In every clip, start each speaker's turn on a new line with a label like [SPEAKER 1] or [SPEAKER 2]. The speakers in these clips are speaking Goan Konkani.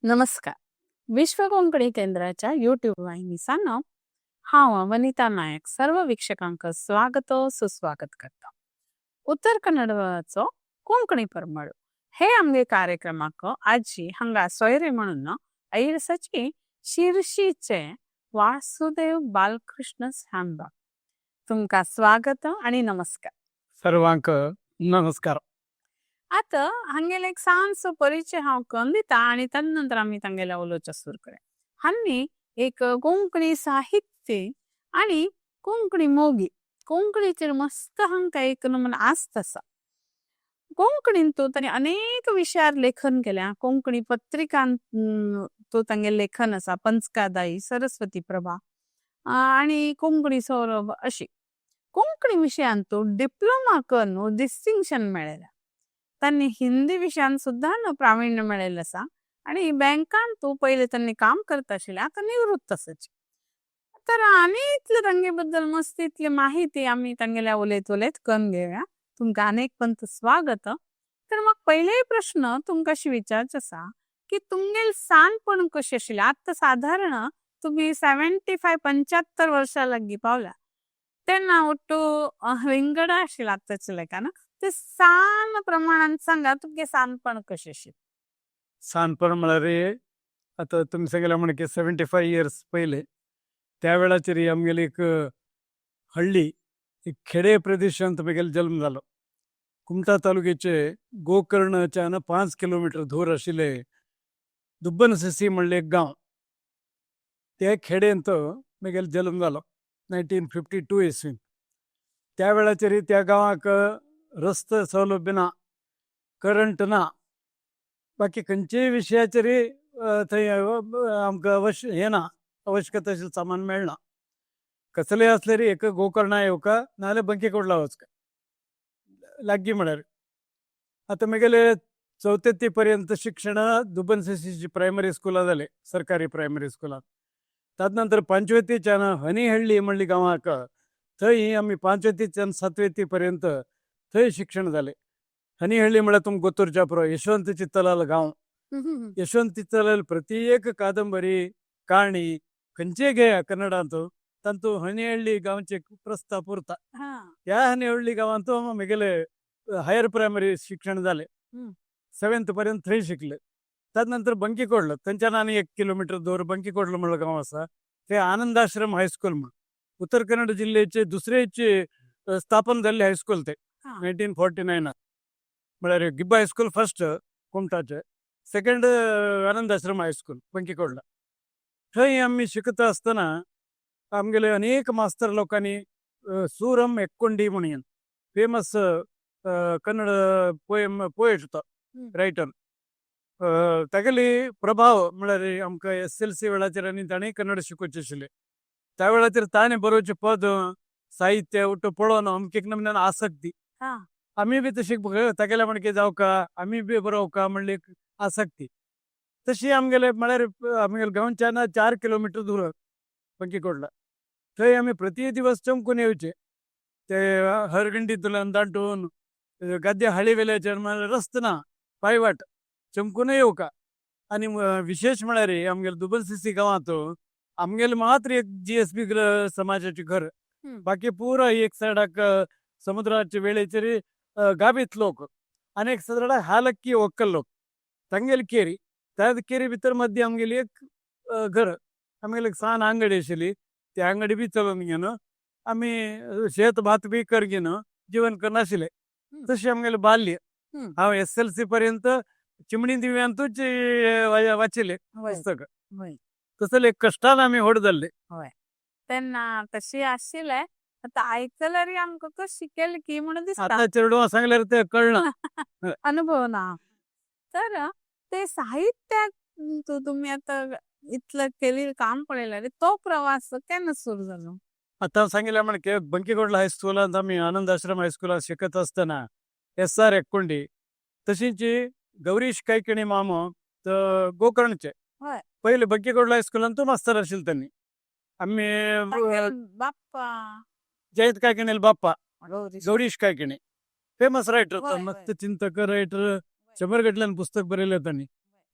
[SPEAKER 1] नमस्कार. विश्व कोंकणी केंद्राच्या यूट्यूब वाहिनीसान हांव वनिता नायक सर्व वीक्षकांक स्वागत सुस्वागत करता. उत्तर कन्नडचो कोंकणी परमळ हे आमगे कार्यक्रमाक आजी हांगा सोयरे म्हणून ऐरसाची शिर्शीचे वासुदेव बालकृष्ण शानभाग तुमका स्वागत आणि नमस्कार.
[SPEAKER 2] सर्वांक नमस्कार.
[SPEAKER 1] आता हांगेले एक ल्हानसो परिचय हांव करून दिता आणि तदनंतर आमी तांगेले उलोवचें सुरू करूया. हांणी एक कोंकणी साहित्य आणि कोंकणी मोगी, कोंकणीचेर मस्त हांकां एक नमून आस्त आसा. कोंकणीन तो तांणी अनेक विशयार लेखन केल्या. कोंकणी पत्रिकांत तो तांगेलें लेखन आसा, पंचकादाई, सरस्वती प्रभा आणि कोंकणी सौरभ अशी. कोंकणी विशयांत तो डिप्लोमा करून डिस्टिंक्शन मेळयल्या. तांणी हिंदी विशयांत सुद्दां प्रावीण्य मेळयलें आसा आणि बँकान तो पयले तांणी काम करता आशिल्ले, आतां निवृत्त आसाची. तर आनी इतले तांगे बद्दल मस्त इतली माहिती आमी तांगेल्या उलयत उलयत करून घेवया. तुमकां अनेक पंत स्वागत. तर मग पयले प्रश्न तुमकां अशी विचारचो आसा की तुमगेल सानपण कशें आशिल्लें? आतां सादारण तुमी 75 75 वर्सां लागीं पावल्या, तेन्ना ಒಟ್ಟು विंगड आशिल्लें आतांच्या लेखान. ते सान प्रमाणान सांगा तुमगें सानपण कशें आशिल्लें?
[SPEAKER 2] सानपण म्हळ्यार आतां तुमी सांगलें म्हण की 75 इयर्स पयले त्या वेळाचेर आमगेली एक हळ्ळी, एक खेडे प्रदेशांत म्हगेलो जल्म जालो. कुमटा तालुक्याचे गोकर्णच्यान 5 किलोमिटर दूर आशिल्ले दुब्बनससी म्हणले एक गांव, त्या खेड्यांत म्हगेलो जल्म जालो 1952 इसवीन. त्या वेळाचेर त्या गांवाक रस्तो सौलभ्य ना, करंट ना, बाकी खंयचेय विशयाचेर थंय आमकां अवश्य हें ना, आवश्यक तशें सामान मेळना. कसलेय आसल्यार एक गोकर्णा येवका नाजाल्यार बंकी कोडला वचका लागीं म्हळ्यार. आतां म्हगेले चवथी पर्यंत शिक्षण दुबनससीची प्रायमरी स्कुलां जालें, सरकारी प्रायमरी स्कुलांत. ताजे नंतर पांचवेतीच्यान हनिहळ्ळी म्हणली गांवाक थंय आमी पांचवेतीच्यान सातवेती पर्यंत थंय शिक्षण जालें. हनिहळ्ळी म्हळ्यार तुमकां गोत्तुरच्या पुरो यशवंत चित्तलाल गांव. यशवंत चित्तलाल प्रत्येक कादंबरी, काणी खंयचेय घेया कन्नडांत तातूंत हनिहळ्ळी गांवचे प्रस्ताप उरता. ह्या हनिहळ्ळी गांवांत म्हगेले हायर प्रायमरी शिक्षण जालें. 7th पर्यंत थंय शिकले. त्यानंतर नंतर बंकी कोडलं, थंयच्यान आनी 1 किलोमिटर दूर बंकी कोडलं म्हणलं गांव आसा, ते आनंदाश्रम हायस्कूल म्हण उत्तर कन्नड जिल्ह्याचे दुसरेचे स्थापन जाल्ले हायस्कूल ते 1949 म्हळ्यार गिब्बा हायस्कूल फर्स्ट कुमटाचे, second Anandashram high school Bankikodla. थंय आमी शिकता आसतना आमगेले अनेक मास्तर लोकांनी सूरम एक्कोंडी म्हणून फेमस कन्नड पोएम पोएट तो, रायटर, तागेली प्रभाव म्हळ्यार आमकां SLC वेळाचेर आनी ताणें कन्नड शिकोवचें आशिल्लें. त्या वेळाचेर ताणें बरोवचें पद साहित्य उठो पळोवन आमकां एक नमून्यान आसक्ती, आमी बी तशी तागेल्या म्हणके जावका, आमी बी बरोवका म्हणली एक आसक्ती. तशी आमगेले म्हळ्यार आमगेले गांवच्यान 4 किलोमिटर दूर बंकी कोडला, थंय आमी प्रति दिवस चमकून येवचे. ते हरगंडीतल्यान दांटून गद्दे हाळी वेल्याचेर म्हळ्यार रस्तो ना, पायवाट, चमकून येवका. आनी विशेश म्हळ्यार आमगेले दुबनसिसी गांवांत आमगेले मात्र एक GSB समाजाचे घर, बाकी पुरा एक सायडाक समुद्राच्या वेळेचेर गाबीत लोक आनी एक सायडाक हालक्की वक्कल लोक, तांगेली केरी. त्या केरी भितर मदीं आमगेली एक घर, आमगेली एक सान आंगडी आशिल्ली, ती आंगडी बी चलोवन घेवन आमी शेत भात बी कर घेवन जीवन करनाशिल्ले. तशें आमगेलें बाल्य. हांव SLC पर्यंत चिमणी दिव्यांतूच वाचिल्लें पुस्तक. तसले कष्टान आमी व्हड जाल्ले.
[SPEAKER 1] तेन्ना तशी आशिल्लें. आतां आयकल्यार आमकां कशी केली की म्हणून दिसता.
[SPEAKER 2] आतां चेडवां सांगल्यार ते कळना.
[SPEAKER 1] अनुभव ना. तर ते साहित्यात तुम्ही आता इतलं केलेलं काम पळयल्यार तो प्रवास केन्ना सुरू जालो?
[SPEAKER 2] आतां सांगितलें म्हणके बंकीकोडला हायस्कुलांत आमी आनंद आश्रम हायस्कुलांत शिकत आसतना SR एक्कोंडी, तशीच गौरीश कैकिणी मामो तर गोकर्णचे, पयले बंकीकोडला हायस्कुलांत तो मास्तर आशिल्ले त्यांनी. आमी
[SPEAKER 1] बाप्पा
[SPEAKER 2] जयंत कायकिणील बाप्पा
[SPEAKER 1] गौरीश,
[SPEAKER 2] गौरीश कायकिणी फेमस रायटर, मस्त चिंतक रायटर, 100 गटल्यान पुस्तक बरयलें त्यांनी.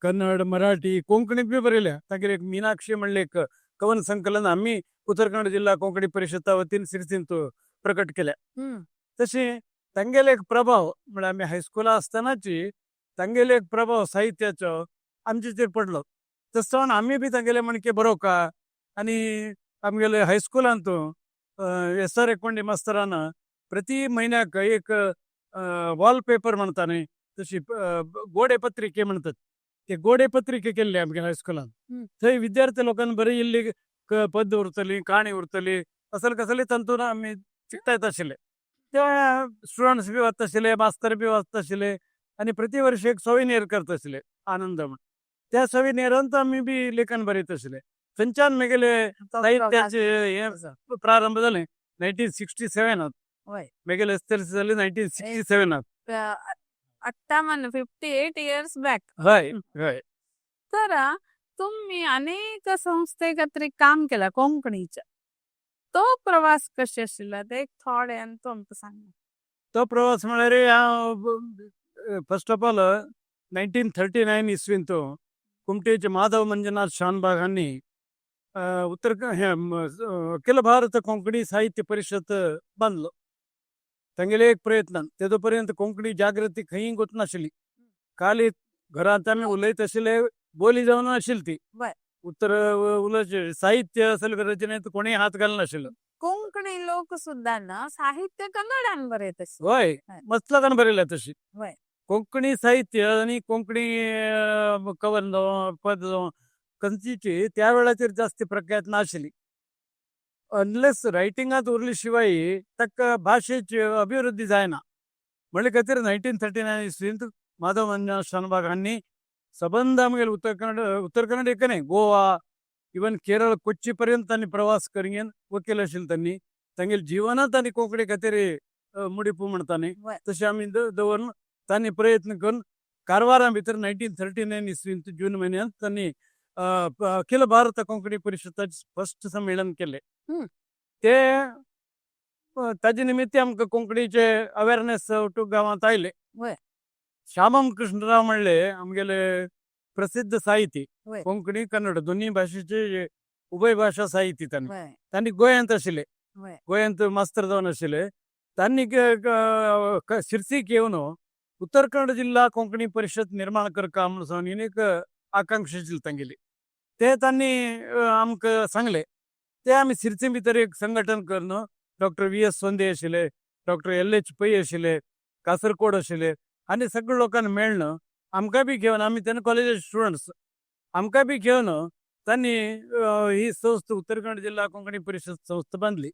[SPEAKER 2] कन्नड, मराठी, कोंकणीत बी बरयल्या. तागेर एक मीनाक्षी म्हणलें एक कवन संकलन आमी उत्तर कन्नड जिल्हा कोंकणी परिशदा वतीन सिरसींत प्रकट केल्या. तशें तांगेले एक प्रभाव म्हळ्यार आमी हायस्कुला आसतनाची तांगेले एक प्रभाव साहित्याचो आमचेर पडलो. तसो आमी बी तांगेले म्हणके बरोवका. आनी आमगेले हायस्कुलांत एस आर एकोंडी मास्तरान प्रति म्हयन्याक एक वॉलपेपर म्हणटा न्ही, तशी गोडे पत्रिके म्हणटात, ते गोडे पत्रिके केल्ले आमगे हायस्कुलांत. थंय विद्यार्थी लोकांनी बरी इल्ली पद्य उरतली, काणी उरतली, असले कसले तातूंत आमी शिकता आशिल्ले. ते स्टुडंट्स बी वता आशिल्ले, मास्तर बी वता आशिल्ले आनी प्रति वर्ष एक सोविनियर करता आशिल्ले आनंद म्हण. त्या सोविनियरांत आमी बी लेखन बरयत आशिल्ले. थंयच्यान म्हगेले साहित्याचे हे प्रारंभ जालें 1967त. म्हगेले एसएसएलसी जाली 1967त.
[SPEAKER 1] 58, 58 इयर्स बॅक.
[SPEAKER 2] हय हय.
[SPEAKER 1] तर तुम्ही अनेक संस्थे खातीर काम केला कोंकणीच्या. तो प्रवास कशे आशिल्लो ते एक थोड्यान तो आमकां सांगा.
[SPEAKER 2] तो प्रवास म्हळ्यार हांव फर्स्ट ऑफ ऑल 1939 इसवींत कुमटेचे माधव मंजुनाथ शानबाग हांणी उत्तर हे अखिल भारत कोंकणी साहित्य परिषद बांदलो तांगेले एक प्रयत्नान. तेदो पर्यंत कोंकणी जागृती खंयी वचनाशिल्ली. खाली घरांत आमी उलयत आशिल्ले, बोली जावन नाशिल्ली ती. उत्तर उलोवचे साहित्य असले रचनेत कोणीय हात घालनाशिल्लो.
[SPEAKER 1] कोंकणी लोक सुद्धा ना साहित्य कन्नडान बरयत आशिल्ले.
[SPEAKER 2] हय, मस्त लोकांनी बरयल्या तशी. कोंकणी साहित्य आनी कोंकणी कवन जावं, पद जावं, खंयचीची त्या वेळाचेर जास्त प्रख्यात नाशिल्ली. अनलेस रायटिंगांत उरली शिवाय ताका भाशेची अभिवृद्धी जायना म्हणले खातीर 1939 इसवींत माधव मंजुनाथ शानबाग हांणी सबंद आमगेले उत्तर कन्नड, उत्तर कन्नड एक न्हय, गोवा, इवन केरळ, कोच्ची पर्यंत तांणी प्रवास करून वकील आशिल्ले. तांणी तांगेले जिवनात आनी कोंकणी खातीर मुडीपू म्हणटा न्ही, तशें आमी दवरून तांणी प्रयत्न करून कारवारा भितर 1939 इसवींत जून म्हयन्यांत तांणी अखिल भारत कोंकणी परिशदाचें फर्स्ट संमेलन केलें. ते ताजे निमित्त आमकां कोंकणीचे अवेरनेस टू गांवांत आयले. श्यामम कृष्णराव म्हणले आमगेले प्रसिद्ध साहिती, कोंकणी कन्नड दोन्ही भाशेचे उभय भाशा साहिती तांणी. तांणी गोंयांत आशिल्ले, गोंयांत मास्तर जावन आशिल्ले. तांणी शिरसीक येवन उत्तर कन्नड जिल्हा कोंकणी परिषद निर्माण करका म्हणून सांगून एक आकांक्षा आशिल्ली तांगेली. ते तांणी आमकां सांगले. ते आमी सिरसी भितर एक संघटन करून डॉक्टर व्ही एस सोंदे आशिल्ले, डॉक्टर एल एच पै आशिल्ले, कासरकोड आशिल्ले आनी सगळे लोकांक मेळ्ळें. आमकां बी घेवन, आमी तेन्ना कॉलेजाचे स्टुडंट्स, आमकां बी घेवन तांणी ही संस्था उत्तर कन्नड जिल्हा कोंकणी परिषद संस्था बांदली.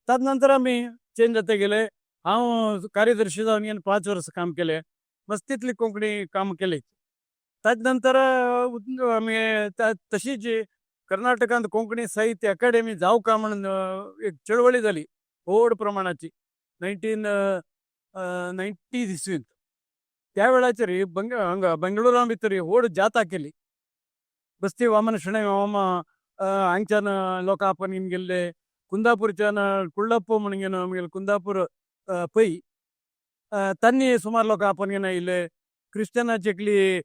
[SPEAKER 2] ताजे नंतर आमी चेंज जाता गेले. हांव कार्यदर्शी जावन येवन 5 वर्सां काम केलें. मस्तीतली कोंकणी काम केली. ताजे नंतर आमी तशीच कर्नाटकांत कोंकणी साहित्य अकादेमी जावका म्हणून एक चळवळी जाली व्हड प्रमाणाची 1990 इसवींत. त्या वेळाचेर हांगा बेंगळुरा भितर व्हड जाता केली. बस्ती वामन शणै मामा हांगच्यान लोक आपण घेवन गेल्ले. कुंदापूरच्यान कुಳ್ಳप्प म्हणून घेवन आमगेले कुंदापूर पै तांणी सुमार लोक आपण घेवन आयिल्ले. क्रिश्चनाची एकली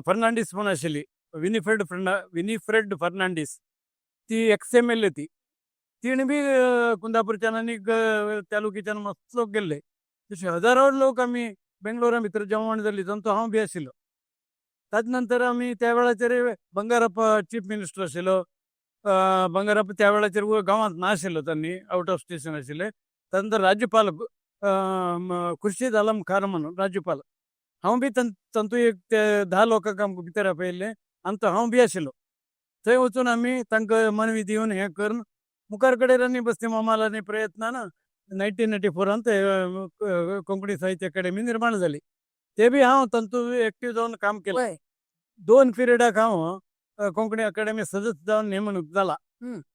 [SPEAKER 2] फर्नांडीस म्हूण आशिल्ली, विनिफ्रेड फर्नांडीस, ती एक्स एम एल ए ती. तिणें बी कुंदापूरच्यान आनी तालुक्याच्यान मस्त लोक गेल्ले. तशे हजारो लोक आमी बेंगलोरा भितर जेवण जाली, तांचो हांव बी आशिल्लो. ताजे नंतर आमी त्या वेळाचेर बंगारप्पा चीफ मिनिस्टर आशिल्लो. बंगारप्पा त्या वेळाचेर गांवांत नाशिल्लो, तांणी आवट ऑफ स्टेशन आशिल्ले. ताजे नंतर राज्यपाल खुर्शीद आलम खान म्हणून राज्यपाल, हांव बी तांतू एक ते 10 लोकांक आमकां भितर आपयल्ले आनी तो हांव बी आशिल्लो. थंय वचून आमी तांकां मनवी दिवन हें करून मुखार कडेन आनी बस्ती मामालानी प्रयत्नान 1994त कोंकणी साहित्य अकादेमी निर्माण जाली. ते बी हांव तातूंत एक्टीव जावन काम केलें. दोन पिरियडाक हांव कोंकणी अकादेमी सदस्य जावन नेमणूक जाला.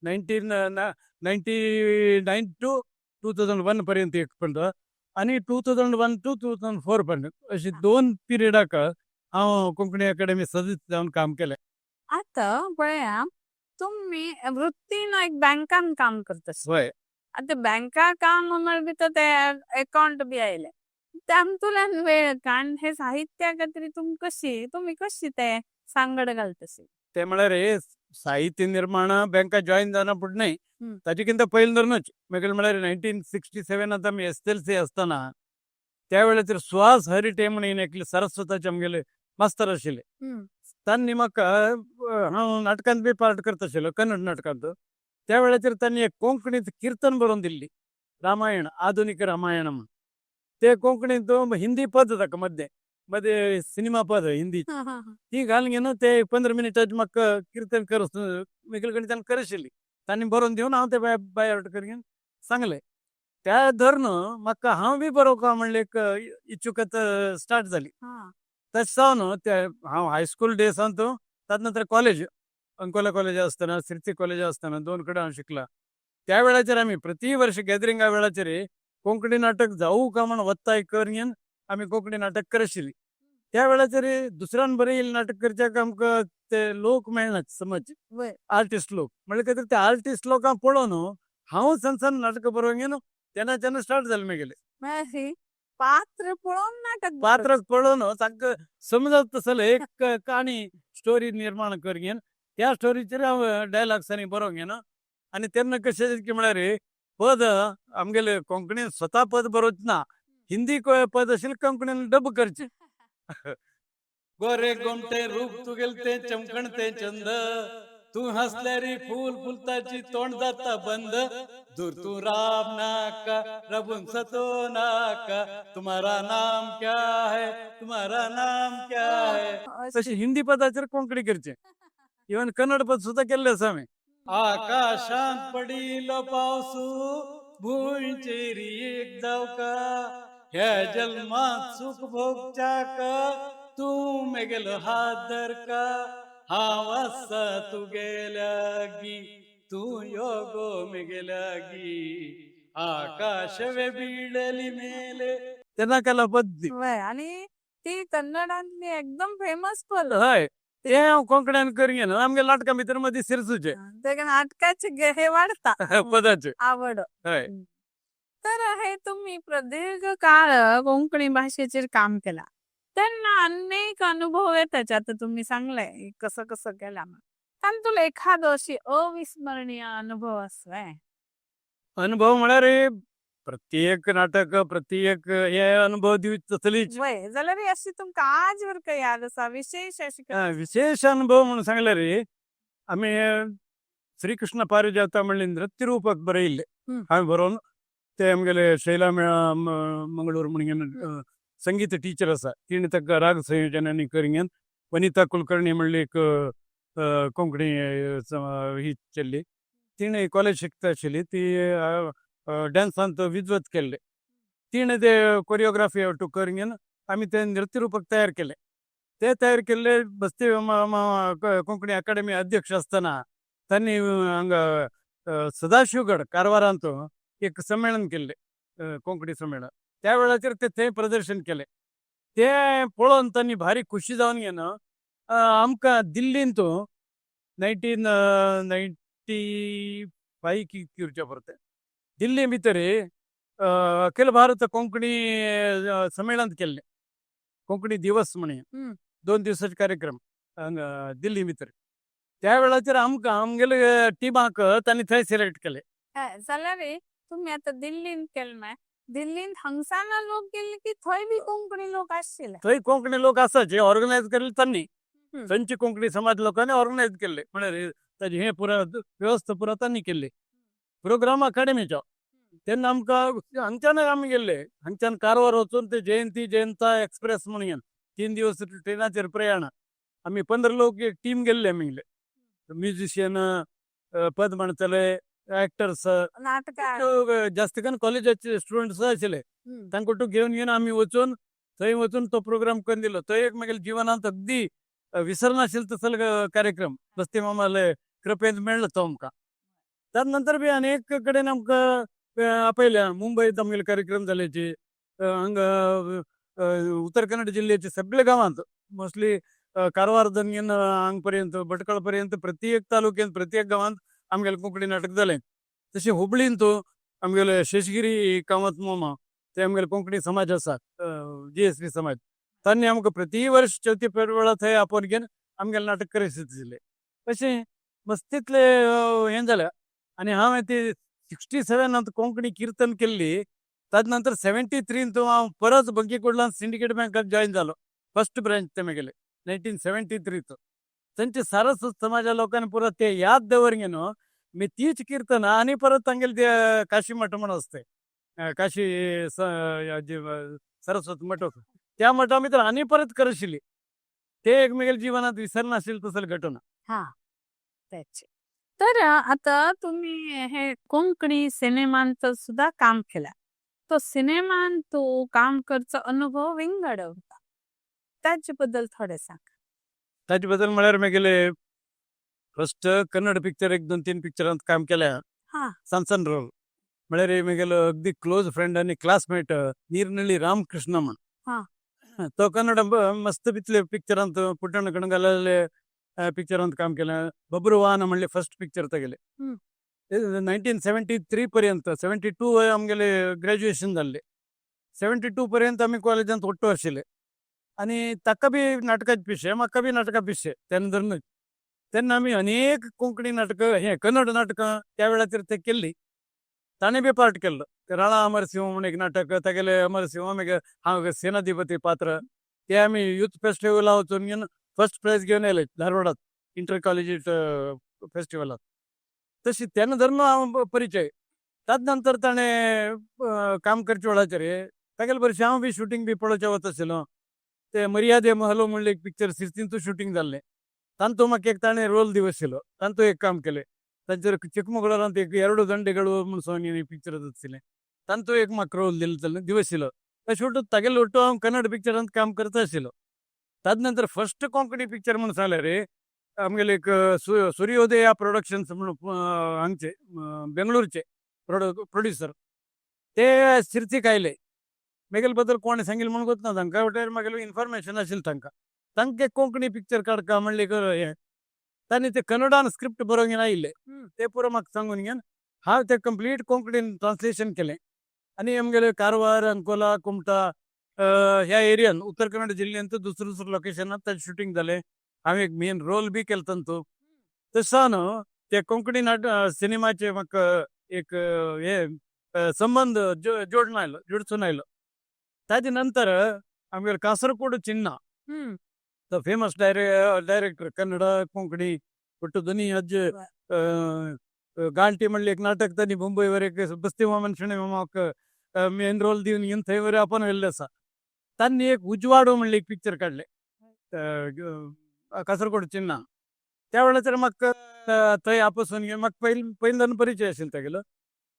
[SPEAKER 2] 1999 to 2001 पर्यंत एक पर्यंत आनी 2001 to 2004 पर्यंत, अशी दोन पिरियडाक हांव कोंकणी अकादेमी सदस्य जावन काम केलें.
[SPEAKER 1] आतां पळया, तुमी वृत्तीन एक बँकान काम करता.
[SPEAKER 2] हय.
[SPEAKER 1] आतां बँका काम म्हळ्यार भितर ते अकाउंट बी आयले. तांतूल्यान वेळ काडून हे साहित्या खातीर तुम कशी तुमी कशी ते सांगड घालतशी?
[SPEAKER 2] ते म्हळ्यार हे साहित्य निर्माण बँका जॉईन जावना फुडें ताजे पयलीं धरूनच म्हगेलें म्हळ्यार 1967 आमी एस.एल.सी आसतना त्या वेळाचेर सुहास हरिटे म्हणून एकले सरस्वताचे आमगेले मास्तर आशिल्ले. तांणी म्हाका, हांव नाटकांत बी पार्ट करता आशिल्लो, कन्नड नाटकांत. त्या वेळाचेर तांणी एक कोंकणींत किर्तन बरोवन दिल्ली, रामायण, आधुनीक रामायण म्हूण. ते कोंकणींत हिंदी पद ताका मद्दे मदें सिनेमा पद हिंदी ती घालून घेवन ते 15 मिनटाचे म्हाका किर्तन कर म्हगेले कडेन तांणी करशिल्ली. तांणी बरोवन दिवन हांव ते बाय करून सांगलें. त्या धरून म्हाका हांव बी बरोवंक म्हणलें एक इच्छुकता स्टार्ट जाली. तशें जावन ते हांव हायस्कूल डेसान ताजे नंतर कॉलेज, अंकोला कॉलेज आसतना, सिरसी कॉलेज आसतना दोन कडेन हांव शिकला. त्या वेळाचेर आमी प्रति वर्ष गॅदरिंगा वेळाचेर कोंकणी नाटक जावू का म्हण वत्ताय कर आमी कोंकणी नाटक करशिल्ली. त्या वेळाचेर दुसऱ्यान बरयल्लें नाटक करच्याक आमकां ते लोक मेळनात, समज आर्टिस्ट लोक. म्हणल्यार खातीर ते आर्टिस्ट लोकांक पळोवन हांव सण सण नाटकां बरोवंक घेवन तेन्नाच्यान स्टार्ट जालें म्हगेलें.
[SPEAKER 1] म्हळ्यार पात्र पळोवन नाटक?
[SPEAKER 2] पात्र पळोवन तांकां समजत तसले एक काणी, स्टोरी निर्माण कर घेवन त्या स्टोरीचेर हांव डायलॉग्स आनी बरोवंक घेवन. आनी तेन्ना कशें की म्हळ्यार पद आमगेले कोंकणीन स्वता पद बरोवचें ना, हिंदी पद आशिल्लें कोंकणीन डब करचें. गोरे गोमटे रूप तुगेल ते चमकण ते चंद, तू हसल्यारी फूल फुलताची तोंड जाता बंद, दूर तू राब नाका रबून सतो नाका, तुम्हारा नाम क्या है, तुम्हारा नाम क्या है. तशी हिंदी पदाचेर कोंकणी करचे. इवन कन्नड पद सुद्धा केल्ले आसा हांवें. आकाशांत पडिलो पावसू भुंयचेर एक जावका, ह्या जल्मात सुख भोगच्याक तूं मेगेलो हात धरका, हांव आसा तुगेल्यागी तूं यो गो मेगेल्यागी, आकाशवे बिळली मेले. तेन्ना केला पद.
[SPEAKER 1] वय, आणि ती कन्नडांतली एकदम फेमस पद.
[SPEAKER 2] हय, ते हांव कोंकण्यान करी ना आमगे नाटकां भितर मदीं शिरसूचे.
[SPEAKER 1] ते नाटकाचे हे वाढता
[SPEAKER 2] पदाचे.
[SPEAKER 1] आवड.
[SPEAKER 2] हय.
[SPEAKER 1] तर हे तुम्ही प्रदीर्घ काळ कोंकणी भाषेचेर काम केला तेन्ना अनेक अनुभव येताच. आता तुम्ही सांगले कसं कसं केला, तातूंत एखादो अशी अविस्मरणीय अनुभव आसवे?
[SPEAKER 2] अनुभव म्हळ्यार प्रत्येक नाटक, प्रत्येक हे अनुभव दिवचे तसलीच.
[SPEAKER 1] वय, जाल्यार अशी तुमकां आजवर काय याद आसा विशेष अशी?
[SPEAKER 2] विशेष अनुभव म्हणून सांगल्यार आमी श्रीकृष्ण पारिजात म्हणले नृत्यरूपक बरयल्ले हांवें बरोवन. ते आमगेले शैला मेळा मंगळूर म्हणून संगीत टीचर आसा, तिणें ताका राग संयोजन आनी करून. वनिता कुलकर्णी म्हणली एक कोंकणी ही चल्ली, तिणें कॉलेज शिकता आशिल्ली, ती डॅन्सांत विद्वत केल्ले. तिणें ते कोरियोग्राफी टू करून आमी ते नृत्यरूपक तयार केले. ते तयार केल्ले बस्ती कोंकणी अकादमी अध्यक्ष आसतना तांणी हांगा सदाशिवगड कारवारांत एक संमेलन केल्ले, कोंकणी संमेलन. त्या वेळाचेर ते थंय प्रदर्शन केले. ते पळोवन तांणी भारी खुशी जावन घेवन आमकां दिल्लींत 1995 किरच्या परते दिल्ली भितर अखिल भारत कोंकणी संमेलन केल्ले, कोंकणी दिवस म्हणून 2 दिवसाचे कार्यक्रम हांगा दिल्ली भितर. त्या वेळाचेर आमकां आमगेले टिमाक तांणी थंय सिलेक्ट केले.
[SPEAKER 1] जाल्यार तुमी आतां दिल्लींत केले, दिल्लींत हांगसान लोक गेल्ले की थंय बी कोंकणी लोक आशिल्ले?
[SPEAKER 2] थंय कोंकणी लोक आसा जे ऑर्गनायज केल्ले तांणी, थंयचे कोंकणी समाज लोकांनी ऑर्गनायज केल्ले. म्हळ्यार ताजी हे पुरा व्यवस्था पुरा तांणी केल्ली, प्रोग्राम अकाडेमीचो. तेन्ना आमकां हांगच्यान आमी गेल्ले, हांगच्यान कारवार वचून ते जयंती जयंता एक्सप्रेस म्हणून 3 दिवस ट्रेनाचेर प्रयाण. आमी 15 लोक एक टीम गेल्ले आमी, म्युझिशियन, पद म्हणटले, ऍक्टर्स.
[SPEAKER 1] नाटकां.
[SPEAKER 2] जास्त करून कॉलेजाचे स्टुडंट्स आशिल्ले. तांकां टू घेवन घेवन आमी वचून थंय वचून तो प्रोग्राम करून दिलो. तो एक मागीर जिवनांत अगदी विसरनाशिल्लो तसलो कार्यक्रम बस्ती मामाले कृपेन मेळ्ळो तो आमकां. त्यानंतर नंतर बी अनेक कडेन आमकां आपयल्या. मुंबईत आमगेले कार्यक्रम जाल्याचे, हांगा उत्तर कन्नड जिल्ह्याचे सगळे गांवांत, मोस्टली कारवार धरून हांग पर्यंत भटकळ पर्यंत प्रत्येक तालुक्यात प्रत्येक गांवांत आमगेले कोंकणी नाटक जालें. तशें हुबळींत आमगेले शेषगिरी कामत मामा ते आमगेले कोंकणी समाज आसा, जीएसबी समाज, तांणी आमकां प्रति वर्ष चवथी वेळा थंय आपोवन घेवन आमगेलें नाटक करयत अशें मस्तीतले हें जालें. आनी हांवें ती 67 कोंकणी कीर्तन केल्ली. ताजे नंतर 73 हांव परत बंकी कुर्लान सिंडिकेट बँकात जॉईन जालो, फर्स्ट ब्रांच ते म्हगेले 1973. तांचे सारस्वत समाजा लोकांनी पुरो ते याद दवर न्हू मी तीच कीर्तन आनी परत तांगेले ते काशी मठ म्हण आसते, काशी सरस्वत मठ, त्या मठा भितर आनी परत करशिली. ते एक म्हगेले जिवनात विसरनाशिल्ली तसली घटना.
[SPEAKER 1] हा, तेच. तर आता तुम्ही हे कोंकणी सिनेमांत सुद्धा काम केला, तो सिनेमान तो काम करचो अनुभव विंगड होता, त्याचे बद्दल थोडे सांग.
[SPEAKER 2] ताजे बद्दल म्हळ्यार म्हगेले फर्स्ट कन्नड पिक्चर एक दोन तीन पिक्चरांत काम केल्या. सण सण रोल म्हळ्यार म्हगेलो अगदी क्लोज फ्रेंड आनी क्लासमेट ನೀರ್ನಳ್ಳಿ ರಾಮಕೃಷ್ಣ म्हण. तो कन्नड मस्त पितले पिक्चरांत, पुट्टಣ್ಣ कणगालले पिक्चरांत काम केलें. बब्रुवाहन म्हणले फर्स्ट पिक्चर तागेले. 1973 पर्यंत, 72 आमगेले ग्रॅज्युएशन जाल्ले, 72 पर्यंत आमी कॉलेजांत ಒಟ್ಟು आशिल्ले. आनी ताका बी नाटकाचे पिशे, म्हाका बी नाटकां पिशे. तेन्ना धरून तेन्ना आमी अनेक कोंकणी नाटकां, हे कन्नड नाटकां त्या वेळाचेर ते केल्ली. ताणें बी पार्ट केल्लो ते राणा अमरसिंह म्हूण एक नाटक तागेले. अमरसिंह मागीर हांव सेनाधिपती पात्र. ते आमी युथ फेस्टिवला वचून घेवन फर्स्ट प्रायज घेवन येयले धारवाडात इंटर कॉलेजीट फेस्टिवलात. तशी तेन्ना धरून हांव परिचय. ताजे नंतर ताणें काम करचे वेळाचेर तागेले बरें हांव बी शुटींग बी पळोवचें वता आशिल्लो. ते मर्यादे महलो म्हणले एक पिक्चर सिर्तींतूच शुटींग जाल्लें, तांतू म्हाका एक ताणें रोल दिवशिल्लो, तांतू एक काम केलें. तांचेर चिकमंगळूरांत एक ಎರಡು ದಂಡೆಗಳು म्हणून पिक्चर आशिल्लें, तांतू एक म्हाका रोल दिलो दिवशिल्लो. अशें ಒಟ್ಟು तागेले ಒಟ್ಟು हांव कन्नड पिक्चरांत काम करता आशिल्लो. ताजे नंतर फर्स्ट कोंकणी पिक्चर म्हणून सांगल्यार आमगेले एक सूर्योदया प्रोडक्शन्स म्हणून हांगचे बेंगळूरचे प्रोड्युसर ते सिर्तीक आयले. म्हगेले बद्दल कोणें सांगिल्लें म्हणून गोत ना तांकां, वटेर म्हागेलें इन्फॉर्मेशन आशिल्लें तांकां. तांकां कोंकणी पिक्चर काडका म्हणलें हें तांणी ते कन्नडान स्क्रिप्ट बरोवन घेवन आयिल्ले. ते पुरो म्हाका सांगून घेवन हांव ते कंप्लीट कोंकणीन ट्रान्सलेशन केलें. आनी आमगेले कारवार, अंकोला, कुमटा ह्या एरियान, उत्तर कन्नड जिल्ल्यांत दुसरे दुसरे लोकेशनात ताजें शुटींग जालें. हांवें एक मेन रोल बी केलो तांतू. तशें न्हू ते कोंकणी नाट सिनेमाचे म्हाका एक हे संबंद जोडून आयलो, जुडसून आयलो. ताजे नंतर आमगेले कासरकोड चिन्न, the famous director, Kannada Konkani ಒಟ್ಟು ಧ್ವನಿ ಅಜ್ಜ. गांटी म्हणले एक नाटक तांणी मुंबईवर एक बस्ती मामन शणे मामाक मेन रोल दिवन घेवन थंय वयर आपण व्हेल्लें आसा. तांणी एक उजवाडो म्हणले एक पिक्चर काडलें कासरकोड चिन्ना. त्या वेळाचेर म्हाका थंय आपोवन घेवन म्हाका पयलीं पयल्यान परिचय आशिल्लो तागेलो.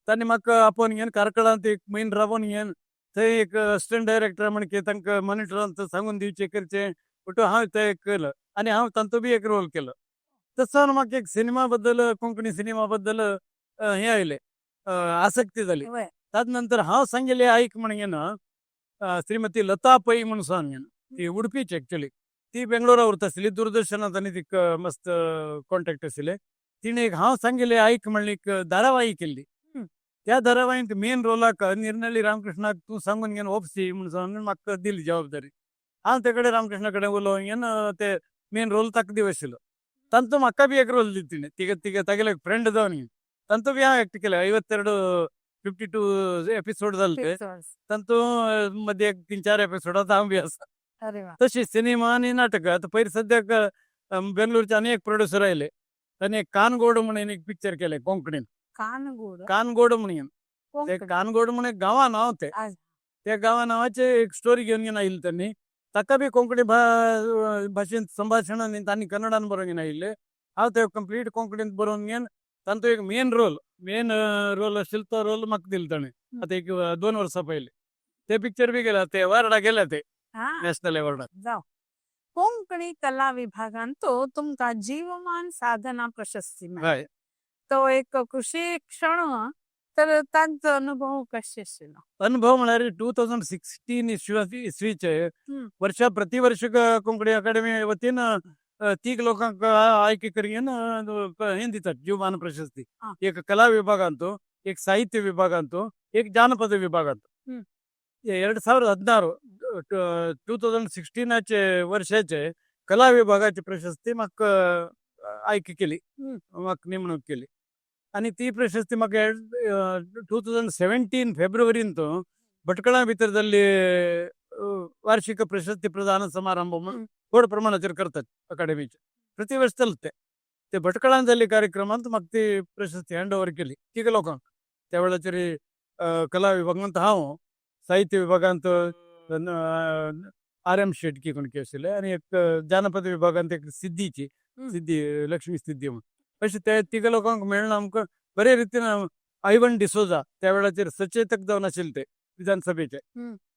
[SPEAKER 2] तांणी म्हाका आपोवन घेवन कार्कळांत एक म्हयनो रावोन घेवन थंय एक असिस्टंट डायरेक्टर म्हण की तांकां मॉनिटरांत सांगून दिवचें करचें ಒಟ್ಟು हांव ते केलं आनी हांव तांचो बी एक रोल केलो. तसो म्हाका एक सिनेमा बद्दल, कोंकणी सिनेमा बद्दल हें आयलें, आसक्ती जाली. ताजे नंतर हांव सांगेले आईक म्हण घेवन श्रीमती लता पै म्हणून सांग घेवन, ती उडपीची एक्चुअली, ती बेंगळुरा उरता आशिल्ली, दूरदर्शनात आनी तिका मस्त कॉन्टॅक्ट आशिल्ले. तिणें एक हांव सांगेले आईक म्हणली एक धारावाही केल्ली. त्या धारावाहीत मेन रोलाक निर्नळी रामकृष्णाक तूं सांगून घेवन ओपसी म्हणून सांगून म्हाका दिली जबाबदारी. हांव ते कडेन रामकृष्णा कडेन उलोवन घेवन ते मेन रोल ताका दिव आशिल्लो. तांचो म्हाका बी एक रोल दिली तिणें, तिका तिका तागेले फ्रेंड जावन घेवन तांचो बी हांव एक्ट केले. 52, 52 एपिसोड जाले ते.
[SPEAKER 1] Pictures.
[SPEAKER 2] तांतू मध्ये एक तीन चार एपिसोडात हांव बी आसा.
[SPEAKER 1] अरे वा.
[SPEAKER 2] तशी सिनेमा आनी नाटक. आतां पयर सद्याक बेंगलोरचे आनी एक प्रोड्युसर आयले, ताणें एक कानगोड म्हणून एक पिक्चर केलें कोंकणीन.
[SPEAKER 1] कानगोड?
[SPEAKER 2] कानगोड म्हणून ते.
[SPEAKER 1] कोंकणी.
[SPEAKER 2] कानगोड म्हणून एक गांवा नांव ते. त्या गांवा नांवाचे एक स्टोरी घेवन घेवन आयिल्ले त्यांनी. ताका बी कोंकणी भाशेंत संभाशण आनी तांणी कन्नडान बरोवन घेवन आयिल्ले. हांव ते कंप्लीट कोंकणींत बरोवन घेवन तांचो एक मेन रोल आशिल्लो तो रोल म्हाका दिलो ताणें. आतां एक 2 वर्सां पयलीं ते पिक्चर बी गेला, ते अवॉर्डा गेले ते नॅशनल अवॉर्डाक.
[SPEAKER 1] जाव. कोंकणी कला विभागान तो तुमकां जीवमान साधना प्रशस्ती मेळ्ळी. तो एक खुशी क्षण, तर तांचो अनुभव कशे आशिल्लो?
[SPEAKER 2] अनुभव म्हळ्यार 2016 इसवीचे वर्षा प्रतिवर्ष कोंकणी अकादमी वतीन तीग लोकांक आयके करून हें दितात जीवमान प्रशस्ती. एक कला विभागांत, एक साहित्य विभागांत, एक जानपद विभागांत. 2016, 2016चे वर्षाचे कला विभागाची प्रशस्ती म्हाका आयके केली, म्हाका नेमणूक केली. आनी ती प्रशस्ती म्हाका 2017 फेब्रुवारीन तो भटकळा भितर जाल्ली वार्षिक प्रशस्ती प्रदान समारंभ म्हणून व्हड प्रमाणाचेर करतात अकाडेमीचे, प्रति वर्स चलते ते. भटकळान जाल्ले कार्यक्रमांत म्हाका ती प्रशस्ती हँड ओवर केली तिगा लोकांक. त्या वेळाचेर कला विभागांत हांव, साहित्य विभागांत आर एम शेटकी कोण आशिल्ले आनी एक जानपद विभागांत एक सिद्धीची, सिद्धी, लक्ष्मी सिद्धी म्हणून. अशें ते तिगा लोकांक मेळून आमकां बरे रितीन आयवन डिसोजा त्या वेळाचेर सचेतक जावन आशिल्ले ते विधानसभेचे,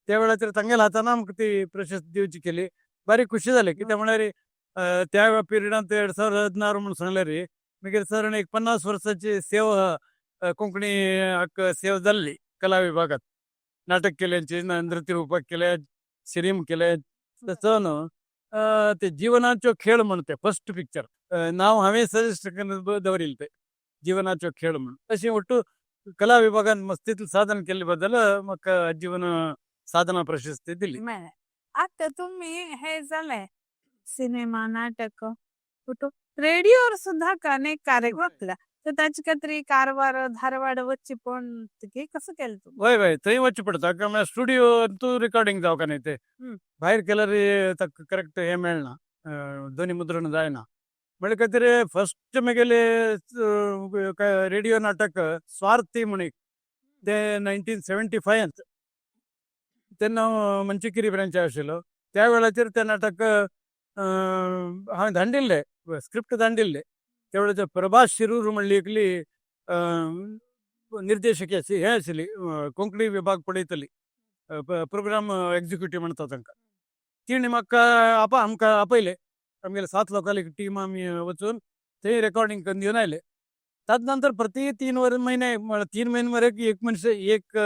[SPEAKER 2] त्या वेळाचेर तांगेल्या हातान आमकां ती प्रशस्ती दिवची केली. बारीक खुशी जाली. कित्याक म्हळ्यार त्या पिरियडांत 2016 म्हणून सांगल्यार मागीर सादारण एक 50 वर्साची सेवा कोंकणी सेवा जाल्ली. कला विभागात नाटक केल्याची, नृत्य रूपक केले, सिनेम केले. तसो न्हू ते जीवनाचो खेळ म्हण ते फर्स्ट पिक्चर नांव हांवें सजेस्ट करून दवरिल्लें ते जीवनाचो खेळ म्हणून. अशें ಒಟ್ಟು कला विभागान मस्तीतलें साधन केल्ले बद्दल म्हाका जीवन साधना प्रशस्ती दिली.
[SPEAKER 1] मेळ्ळें. आता तुम्ही हे जालें सिनेमा, नाटक, फोटो, रेडियोवर सुद्धा अनेक कार्यक्रम केला, तर ताचे खातीर कारवार, धारवाड वच्ची पण ते कसं केलं तुम्ही?
[SPEAKER 2] वय वय, थंय वचचें पडटा. म्हळ्यार स्टुडियो तूं रिकॉर्डिंग जावका न्ही ते. भायर केल्यार ताका करेक्ट हें मेळना, ध्वनी मुद्रण जायना. म्हळ्या खातीर फर्स्ट म्हगेले रेडियो नाटक स्वार्थी म्हूण एक, ते 1975त, तेन्ना हांव मंचिकेरी ब्रांचार आशिल्लो. त्या वेळाचेर तें नाटक हांवें धाडिल्लें, स्क्रिप्ट धाडिल्लें. त्या वेळाचेर प्रभास शिरूर म्हणली एकली निर्देशक आशी हें आशिल्ली, कोंकणी विभाग पळयतली, प्रोग्राम एक्झिक्युटीव म्हणटा तांकां. तिणें म्हाका आमकां आपयलें. आमगेले सात लोकांली टीम आमी वचून थंय रेकॉर्डिंग करून घेवन आयले. ताजे नंतर प्रति 3 वर महिने, 3 महिने मरे एक मनीस एक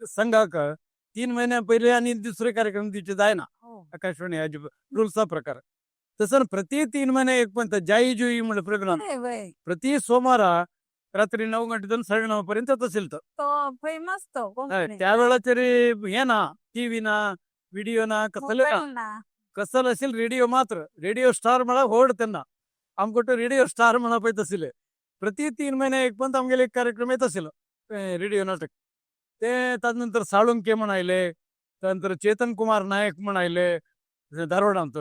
[SPEAKER 2] संघाक 3 महिन्या पयले आनी दुसरे कार्यक्रम दिवचे जायना. आकाशवाणी रुल्सा प्रकार. तसं प्रति 3 महिने एक पण जाई जुई म्हणलं प्रोग्राम
[SPEAKER 1] वय
[SPEAKER 2] प्रति सोमवारा रात्री 9 गंटेतून 9:30 पर्यंत असेल तर.
[SPEAKER 1] तो फेमस तो कोंकणी.
[SPEAKER 2] त्या वेळाचेर हे ना, टीव्ही ना, व्हिडिओ ना, कसले ना.
[SPEAKER 1] मोबाईल ना.
[SPEAKER 2] कसल असेल रेडिओ मात्र. रेडिओ स्टार म्हळ्यार व्हड तेन्ना आमकां रेडिओ स्टार म्हणप येत आशिल्ले. प्रति 3 महिने एक पण आमगेले एक कार्यक्रम येत आशिल्लो रेडिओ नाटक ते. ताजे नंतर साळुंके म्हण आयले, त्यानंतर चेतन कुमार नायक म्हण आयले धारवाडांत,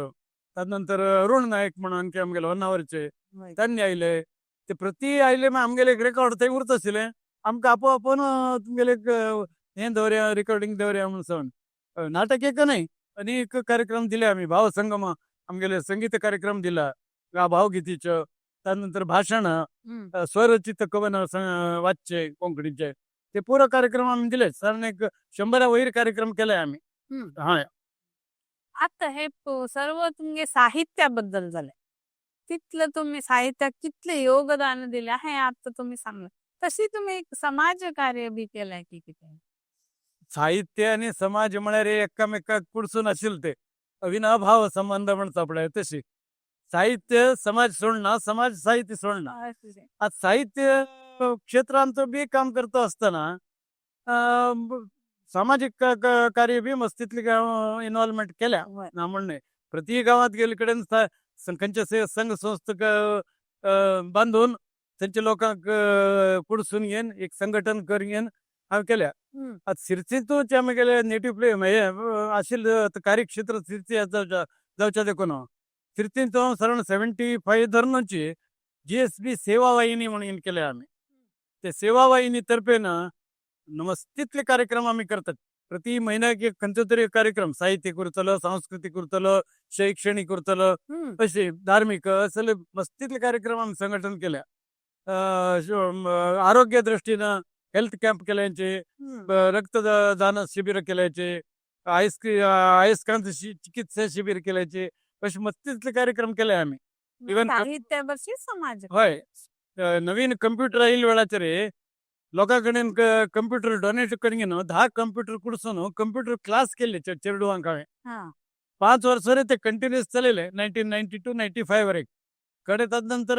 [SPEAKER 2] त्यानंतर अरुण नायक म्हणून आणखी आमगेले होन्नावरचे त्यांनी आयले. ते प्रति आयले मागीर आमगेले एक रेकॉर्ड थंय उरता आशिल्लें. आमकां आपोआपोन तुमगेले एक हें दवरया, रिकॉर्डिंग दवरया म्हणून सांगून नाटक एक न्हय, अनेक कार्यक्रम दिले आम्ही. भावसंगम आमगेले संगीत कार्यक्रम दिला भावगीतीचो, त्यानंतर भाषण, स्वरचित कवन वाचचे कोंकणीचे, ते पुरो कार्यक्रम आम्ही दिले. साधारण एक 100 वयर कार्यक्रम केले आम्ही. हय.
[SPEAKER 1] आता हे सर्व तुमगे साहित्याबद्दल झाले. तितलं तुम्ही साहित्यात कितले योगदान दिले आहे आता तुम्ही सांगलं. तशी तुम्ही एक समाज कार्य बी केलंय की कितें?
[SPEAKER 2] साहित्य आणि समाज म्हळ्यार एकामेकाक कुडसून आशिल्ले ते अविनाभाव संबंध म्हणता पळय तशी. साहित्य समाज सोडना, समाज साहित्य सोडना. आज साहित्य क्षेत्रांत बी काम करता आसतना सामाजिक कार्य बी मस्तीतली इन्व्हॉल्वमेंट केल्या, ना म्हण न्हय. प्रति गांवात गेल्ले कडेन खंयचे संघ संस्था बांदून थंयच्या लोकांक कुडसून घेवन एक संघटन करून घेवन हांवें केल्या. आता सिरसीतूच आमगेले नेटिव्ह प्ले हे आशिल्ले कार्यक्षेत्र सिरसी जावच्या जावच्या देखून सिरसींत साधारण 75 धरूनची जीएसबी सेवा वाहिनी म्हणून केले आम्ही. ते सेवा वाहिनी तर्फे ना मस्तीतले कार्यक्रम आम्ही करतात. प्रति महिन्याक एक खंयचो तरी एक कार्यक्रम, साहित्यिक उरतलो, सांस्कृतीक उरतलो, शैक्षणिक उरतलो, असे धार्मिक असले मस्तीतले कार्यक्रम आम्ही संघटन केल्या. आरोग्य दृष्टीनं हेल्थ कॅम्प केल्याचे, रक्तदान शिबिर केल्याचे, आयस्कांत चिकित्सा शिबिर केल्याचे, असे मस्तीतले कार्यक्रम केले आम्ही. Even
[SPEAKER 1] साहित्याबशी समाज.
[SPEAKER 2] हय, नवीन कंप्युटर आयिल्ले वेळाचेर लोकां कडेन कंप्युटर डोनेट करून घेवन 10 कंप्युटर कुडसून कंप्युटर क्लास केल्ले चेडवांक हांवें. 5 वर्सां ते कंटिन्युअस चलयले, 1992 95 वरेक कडे. तदनंतर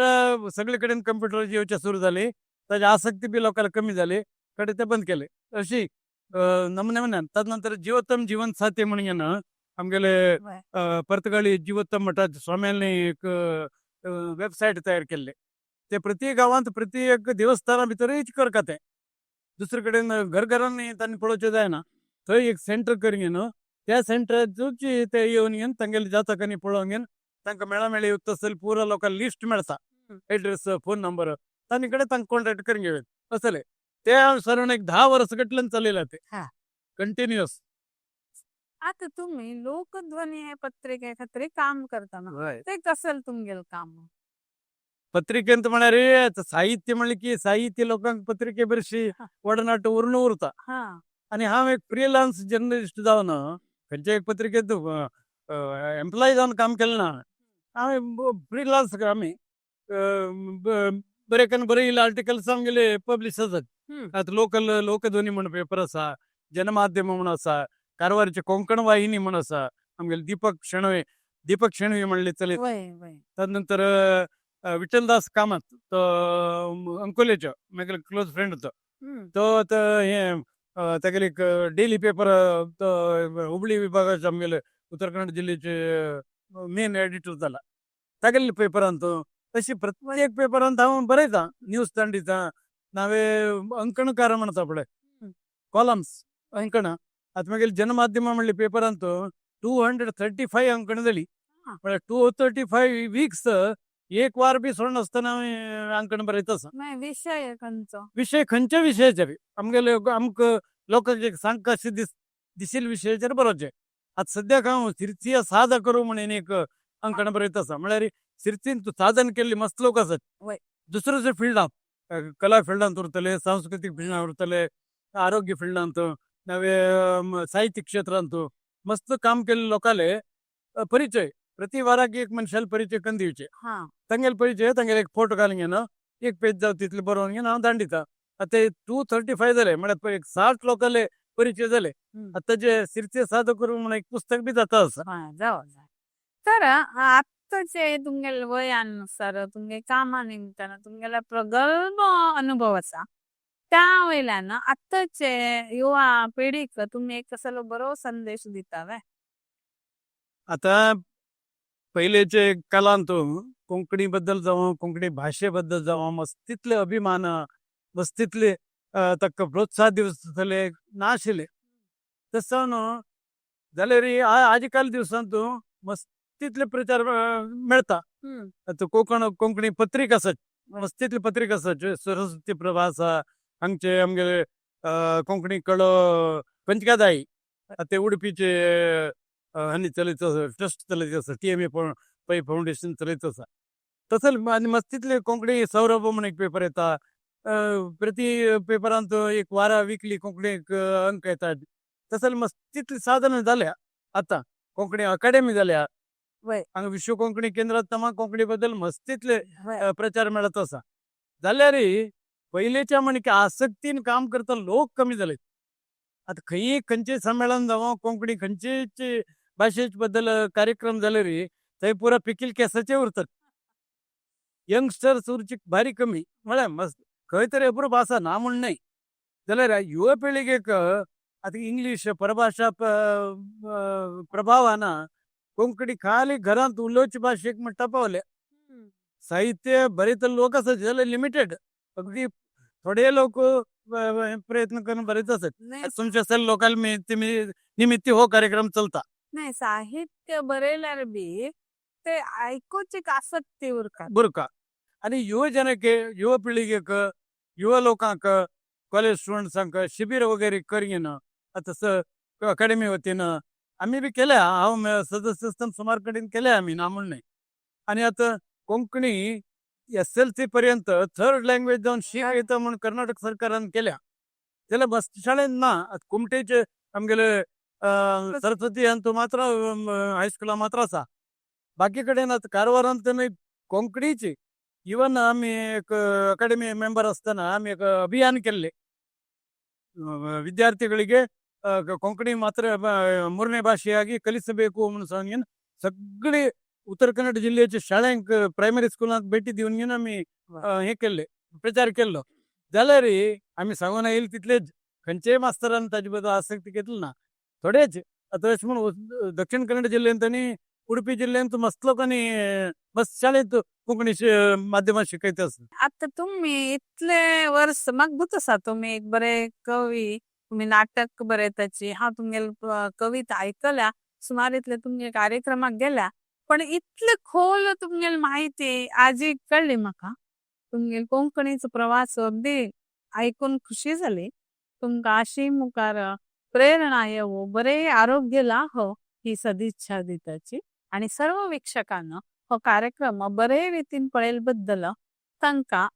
[SPEAKER 2] सगळे कडेन कंप्युटर येवचे सुरू जाली, ताजी आसक्ती बी लोकांना कमी जाली, कडे ते बंद केले. अशी नमुने नमुन्यान. तदनंतर जीवोत्तम जीवन साथी म्हणून आमगेले पर्तगाळी जीवोत्तम मठात स्वाम्यांनी एक वेबसायट तयार केल्ले. ते प्रति गांवांत प्रति एक देवस्थाना भितरूच करता ते, दुसरे कडेन घरघरांनी तांणी पळोवचें जायना. थंय एक सेंटर करून न्हू, त्या सेंटराची ते येवन घेवन तांगेले जातकांनी पळोवन घेवन तांकां मेळा मेळी तसले पुरा लोकांक लिस्ट मेळटा, एड्रेस, फोन नंबर, तांचे कडेन तांकां कॉन्टॅक्ट करून घेवं असले. ते साधारण एक 10 वर्स गटल्यान चलयला ते कंटिन्युअस.
[SPEAKER 1] आता तुम्ही लोकध्वनी हे पत्रिके खातीर काम करताना, ते कसल तुमगेल काम?
[SPEAKER 2] पत्रिकेंत म्हळ्यार आतां साहित्य म्हणलें की साहित्य लोकांक पत्रिके बरीशी वडनाट उरून उरता. आनी हांव एक फ्रिलान्स जर्नलिस्ट जावन खंयच्या एक पत्रिकेंत एम्प्लॉय जावन काम केलें ना. हांवें फ्रिलान्स, आमी बरे कन्न बरयिल्ले आर्टिकल्स आमगेले पब्लिश जातात. आतां लोकल लोकध्वनी म्हण पेपर आसा, जनमाध्यम म्हण आसा, कारवारचे कोंकण वाहिनी म्हण आसा, आमगेले दीपक शेणवे, दीपक शेणवी म्हणले चलयता.
[SPEAKER 1] वय वय
[SPEAKER 2] तदनंतर विठ्ठलदास कामत, तो अंकोलेचो म्हगेलो क्लोज फ्रेंड तो. तो आतां हें तागेले एक डेली पेपर, तो हुबळी विभागाचे आमगेले उत्तर कन्नड जिल्ह्याचे मेन एडिटर जाला, तागेले पेपरांत. अशी प्रत्येक पेपरांत हांव बरयता, न्यूज दिता. नावे अंकणकार म्हणता पळय, कॉलम्स, अंकण. आतां मागीर जनमाध्यम म्हणले पेपरांत 235 अंकण जाली. म्हळ्यार 235 वीक्स एक वार बी सोडनासतना हांवें अंकण बरयत आसा.
[SPEAKER 1] मागीर विशय खंयचो?
[SPEAKER 2] विशय खंयच्या विशयाचेर आमगेले आमकां लोकांक एक सांगका अशें दिशील विशयाचेर बरोवचें. आतां सद्याक हांव सिरसिया सादा करूं म्हणून एक अंकण बरयत आसा. म्हळ्यार सिरसीन साधन केल्ले मस्त लोक आसात दुसरे दुसरे फिल्डांत, कला फिल्डांत उरतले, सांस्कृतीक फिल्डांत उरतले, आरोग्य फिल्डांत, नवे साहित्य क्षेत्रांत मस्त काम केल्ले लोकांले परिचय, प्रति वाराक एक मनशाले परिचय करून दिवचे. तांगेले परिचय, तांगेले एक फोटो घालून घेवन एक पेज जावं तितले बरोवन घेवन हांव धाडून दिता. आतां ते 235 जाले, म्हळ्यार एक 60 लोकांले परिचय जाले. आतां ताजे सिरसे सादो करून म्हणून एक पुस्तक बी जाता आसा.
[SPEAKER 1] हा, जावं जाय. तर आत्ताचे तुमगेले वयानुसार, तुमगे कामा निमतान तुमगेले प्रगल्भ अनुभव आसा, त्या वयल्यान आत्ताचे युवा पिढीक तुम्ही एक कसलो बरो संदेश दितावे?
[SPEAKER 2] आता पयलेचे कालांत कोंकणी बद्दल जावं, कोंकणी भाशे बद्दल जावं, मस्तीतले अभिमान, मस्तीतले ताका प्रोत्साहन दिवचले नाशिल्ले. तसो न्हू जाल्यार आजकाल दिवसांत मस्तीतले प्रचार मेळटा. आतां कोंकणी पत्रिका आसात, मस्तीतले पत्रिका आसात, सरस्वती प्रभा आसा, हांगचे आमगेले कोंकणी कळो पंचकादाई, ते उडपीचे हांणी चलयत आसा, ट्रस्ट चलयत आसा, टीएमए पै फावंडेशन चलयत आसा. तसो आनी मस्तीतले कोंकणी सौरभ म्हण एक पेपर येता. प्रति पेपरांत एक वारा विकली कोंकणी एक अंक येतात. तसले मस्तीतले साधनां जाल्या. आतां कोंकणी अकाडेमी जाल्या. हांगा विश्व कोंकणी केंद्रात तमाम कोंकणी बद्दल मस्तीतले प्रचार मेळत आसा. जाल्यार पयलेच्या म्हण की आसक्तीन काम करता लोक कमी जाले. आतां खंयी खंयचें संमेलन जावं, कोंकणी खंयचेच भाशे बद्दल कार्यक्रम जाले रे, थंय पुरा पिकील केसाचे उरतात. यंगस्टर्स उरची भारी कमी. म्हळ्यार मस्त खंय तरी अप्रूप आसा, ना म्हूण न्हय. जाल्यार युवा पिळगेक आतां इंग्लीश परभाशा प्रभावान कोंकणी खाली घरांत उलोवची भाशेक म्हणटा पावले. साहित्य बरयतले लोक आसा जाल्यार लिमिटेड, अगदी थोडे लोक प्रयत्न करून बरयत आसात.
[SPEAKER 1] नाही.
[SPEAKER 2] तुमच्या असेल लोकांना निमित्त हो कार्यक्रम चलता.
[SPEAKER 1] नाही, साहित्य बरयल्यार बी ते आयकुची एक आसक्ती उरता.
[SPEAKER 2] बरं का. आणि युवजनके, युव पिळगेक, युवा लोकांक, कॉलेज स्टुडंट्सांक शिबीर वगैरे करीन. तसं अकॅडमी वतीनं आम्ही बी केल्या. हांव सदस्य आसतना सुमार कडेन केल्या आमी, ना म्हूण न्हय. आनी आतां कोंकणी एसएलसी पर्यंत थर्ड लँग्वेज जावन शीक येता म्हूण कर्नाटक सरकारान केल्या. जाल्यार बस शाळेन ना. आतां कुमटेचे आमगेले सरस्वती अंतू मात्र हायस्कुला मात्र आसा, बाकी कडेन आतां कारवारांत न्हय कोंकणीची. इवन आमी एक अकाडेमी मेंबर आसतना आमी एक अभियान केल्ले, ವಿದ್ಯಾರ್ಥಿಗಳಿಗೆ ಕೊಂಕಣಿ ಮಾತ್ರ ಮೂರನೇ ಭಾಷೆಯಾಗಿ ಕಲಿಸಬೇಕು म्हणून सांगून सगळे उत्तर कन्नड जिल्ह्याचे शाळेंक, प्रायमरी स्कुलांत भेटी दिवन आमी हे केल्ले, प्रचार केल्लो. जाल्यार आमी सांगून येयले तितलेच. खंयचेय मास्तरान ताजे बद्दल आसक्ती घेतली ना. थोडेच आतां अशें म्हूण दक्षिण कन्नड जिल्ल्यांत आनी उडपी जिल्ल्यांत मस्त लोकांनी मस्त शाळेंत कोंकणी माध्यमात शिकयता आसा.
[SPEAKER 1] आता तुम्ही इतले वर्स म्हाका गुत आसा, तुमी एक बरे कवी, तुमी नाटक बरयताची. हांव तुमगेले कविता आयकल्या, सुमार इतले तुमगे कार्यक्रमाक गेल्या, पण इतले खोल तुमगेली माहिती आजी कळ्ळी म्हाका. तुमगेले कोंकणीचो प्रवास अगदी आयकून खुशी जाली. तुमकां अशी मुखार प्रेरणा येवो, बरे आरोग्य लाहो ही सदिच्छा दिताची आणि सर्व वीक्षकांना हो कार्यक्रम बरे रीतीन पळयले बद्दल तांकां